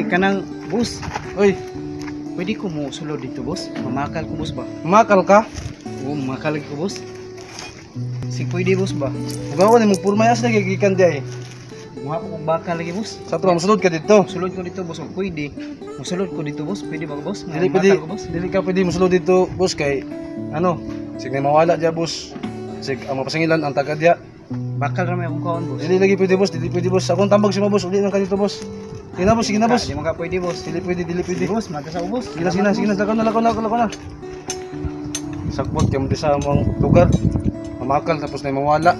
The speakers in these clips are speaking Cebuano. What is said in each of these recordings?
Kanang boss. Uy, pwede ko mo sulod dito, boss? Mamakal ko, boss ba? Mamakal ka? Oo, mamakal ko, boss. Sig pwede, boss ba? Ikaw ko ni mo purmay as lagi gikan di ay. Muha po kong bakal lagi, boss. Sa ato mosulod ka dito. Sulod ko dito, boss. Oh, pwede. Musulod ko dito, boss. Pwede ba, boss? Dili pwede, Mamakal ko, boss. dili ka pwede mosulod dito, boss, kay ano, sig may mawala diya, boss. Sig ang mapasingilan ang taga diya. Bakal ra may akong kaon, boss. Dili lagi pwede, boss, dili pwede, boss. Akong tambag si mo, boss, uli lang ka dito, boss. Sige na, boss, sige na, boss. Di man ka pwede, boss. Dili pwede, dili pwede. Sige, boss, magkasaw, boss. Sige na, sige na, sige na, lakaw na, lakaw na, lakaw na. Sakbot kay mo sa among lugar. Mamakal tapos na mawala.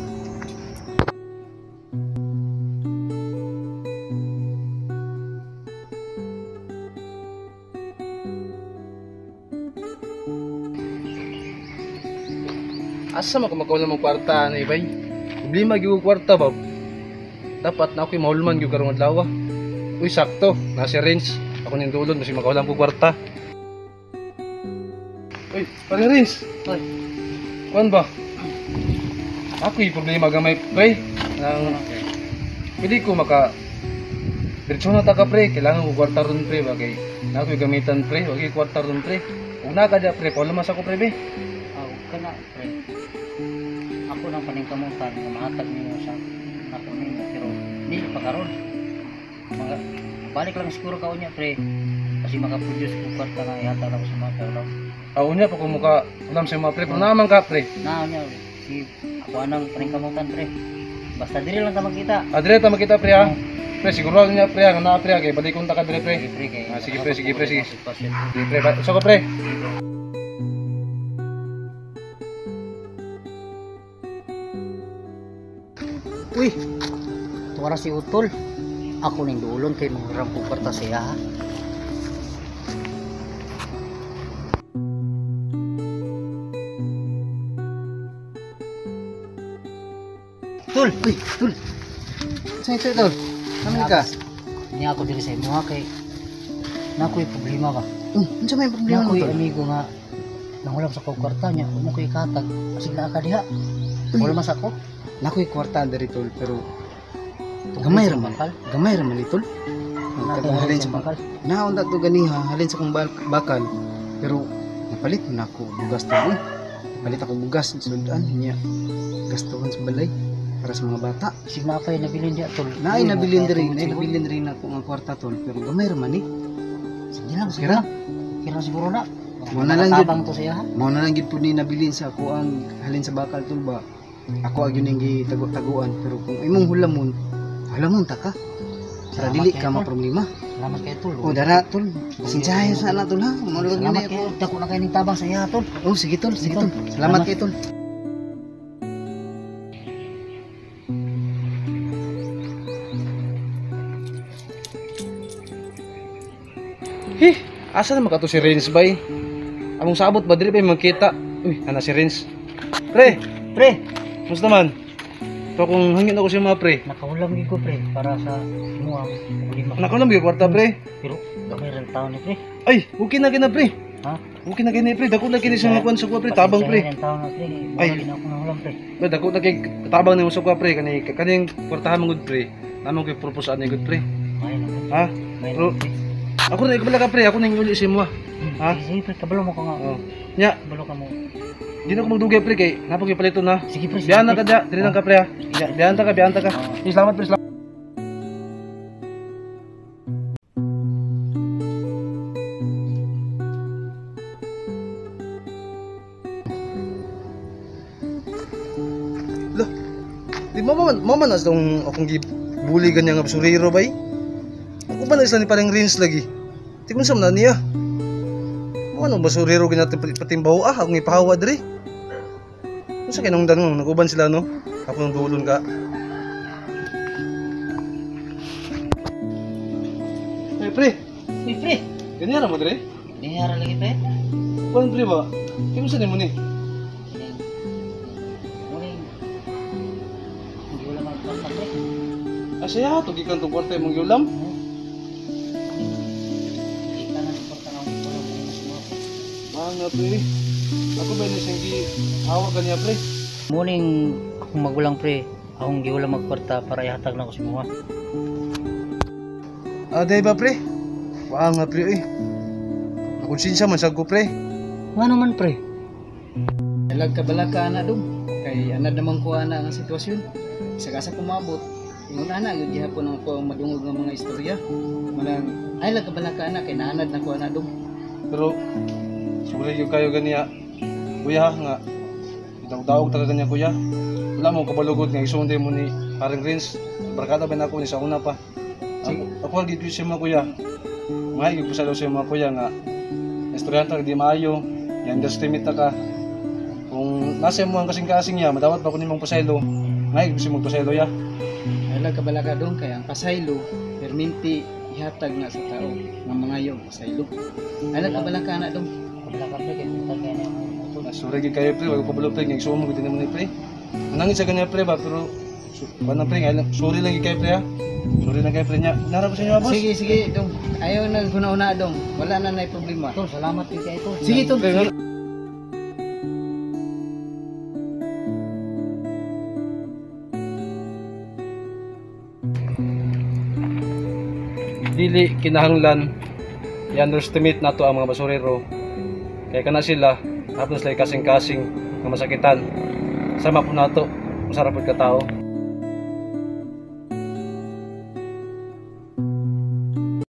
Asa man ka makawala mong kwarta ani bay? Problema gyud kwarta ba? Dapat na ako'y mahulman gyud karong adlaw. Uy, sakto, nasa range. Ako ning dulon kasi makawala ko kwarta. Uy, pare Rins. Uy. Kuan ba? Ako'y problema gamay pre. Nang pwede ko maka diretso na ta ka pre, kailangan ko kwarta ron pre ba kay na ako'y gamitan pre, wag kwarta ron pre. Ug na ka diya pre, paula mas ako pre be. Aw, kana pre. Ako nang paningkamutan nga mahatag nimo sa ako nimo pero dili pa karon. Mga balik lang siguro ka unya pre kasi makaproduce ko kwarta nga ihatag ako sa mga tao. Aw unya pa ko muka ulam sa mga pre, pero naman ka pre. Na unya si ako anang paningkamutan pre. Basta dili lang ta makita. Ah, dire ta makita pre ha. Pre siguro niya pre nga naa pre kay balikon ta ka dire pre. Sige pre kay. Ah, sige pre, sige pre, sige. Sitwasyon. Sige pre, usa ko pre. Uy. Tuwara si Utol. Ako ning duolon kay manghiram kog kwarta siya ha. Tol, Uy, tol. Sa ito, tol? Kami ka? Niya ako diri sa imo ha kay nakoy problema ba. Unsa may problema mo, Nakoy tol? amigo nga nangulam sa kog kwarta niya, mo koy ikatag. Asig naa ka diha. Wala mas ako. Nakoy kwarta diri, tol, pero Tungkol gamay sa ra man. bakal. Gamay ra man ni, tol. Nakoy Halin sa sa bakal. Naunta to ganiha, halin sa kong bakal. Pero napalit na ako bugas tol. Uy. Napalit ako bugas sudan niya. Gastuhan sa balay para sa mga bata. Asig naa kay nabilin diha tol. Naay Uy, nabilin mo diri, kaya naay tungod nabilin diri na ako nga kwarta tol, pero gamay ra man ni. siguro. Sige lang, sige Kira? lang. Kira siguro na. Mo na lang gyud. Tabang to siya ha. Mao na lang gyud pud ni nabilin sa ako ang halin sa bakal tol ba. Ako gyud ning gitago-taguan pero kung imong hulamon, hulamon ta ka. Para Salamat dili kay ka tol. maproblema. Salamat kay tol. O dara tol, pasensyahan sa na tol ha. Mao na lang gyud Salamat ni kay ako. dako na kay ning tabang sa iya tol. Oh sige tol, sige Tol. tol. Salamat kay tol. Hi, asa naman ka to si Renz bay? Among sabot ba dili pa yung magkita? Uy, ana si Renz. Pre, Pre, musta man? To kung hangin ako siya mga pre. nakahulam gyud ko pre para sa imo ang problema. Nakahulam gyud kwarta pre. Pero gamay ra taon ni pre. Ay, okay na kina pre. Ha? Okay na kini pre, dako na kini sa mga kuan sa kuwa pre, tabang pre. Pasensyahan ang taon na pre. Ay. Ay, ako nahulam pre. Pre, dako na kay tabang nimo sa kuwa pre kani kaning kwartahan man gud pre. Namo kay purpose ani gud pre. May na pre. Ha? May na Pero- pre. Ako na ikabala ka pre, ako nang uli sa imo. Ha? Sige pre, kabalo mo ka nga. Oh. Nya, Kabalo ka mo. di na ako magdugay pre kay napag palito na. Sige pre, sige. Biyan na pre. ka diya, diri lang ka pre ha. Biyan ta ka, biyan ta ka. Oo. Salamat pre, salamat. Lah, di mo man as dong akong gibuli ganyan nga basurero bay. Ako ba na isa ni parang rinse lagi? Di ko na niya. Mo anong basurero ginatin patimbaho ah, akong ipahawa diri. Unsa kay nung danong naguban sila no? Ako nang dulon ka. Eh pre, Uy pre, ganyan ra mo diri? nihara lagi pre. Kuan pre ba? Kay unsa nimo ni? Muning hindi wala magkwarta pre. Asya to gikan tong kwarta imong giulam. Hindi ka na suporta ng wala mo mas mo. Mga pre. Ako ba ni siyang gihawa kaniya pre? Muning akong magulang pre, akong giwala magkwarta para ihatag na ko sa mga. Ah, day ba pre? Waa nga pre eh. Nakonsensya man sa ko pre. Nga naman pre. Alag ka bala ka ana dong. Kay anad naman ko ana ang sitwasyon. Sa kasa kumabot, ingon ana gyud gihapon ang ako ang madungog nga mga istorya. Manang ay lag ka bala ka ana kay naanad na ko ana dong. Pero sorry gyud kayo ganiya. Kuya nga daog-daog ta ka ganiya kuya. Wala mo kabalugod nga isuon mo ni paring Rins. Barkada ba na ako ni sa una pa. Ako ako gyud siya mga kuya. Mga gyud pasalo siya mga kuya nga estudyante di maayo, yan underestimate ta ka. Kung nasa mo ang kasing-kasing niya, madawat pa ko nimong pasaylo. Ngay gyud siya magpasaylo ya. Ay lag ka bala ka dong kay ang pasaylo perminti ihatag na sa tao nga mangayo og pasaylo. Ay lag ka bala ka ana dong. Kabala ka pre kay buntag kay na utol. Sorry gyud kayo pre, wala ko kabalo pre, nga isuon mo gyud nimo ni pre. Manangit sa ganyan pre ba, pero wala pre, nga lang, sorry lang gyud kayo pre ha. Sorry lang kayo pre niya. Nara ko sa inyo ha, boss. Sige sige dong. Ayaw na guna-una dong. Wala na nay problema. Tol, salamat gyud kay tol. Sige tol. Pre, Sige. Dili kinahanglan i-underestimate nato ang mga basurero. Kay kana sila, hapon sila kasing-kasing nga masakitan. Sama po nato, masarap ka tao.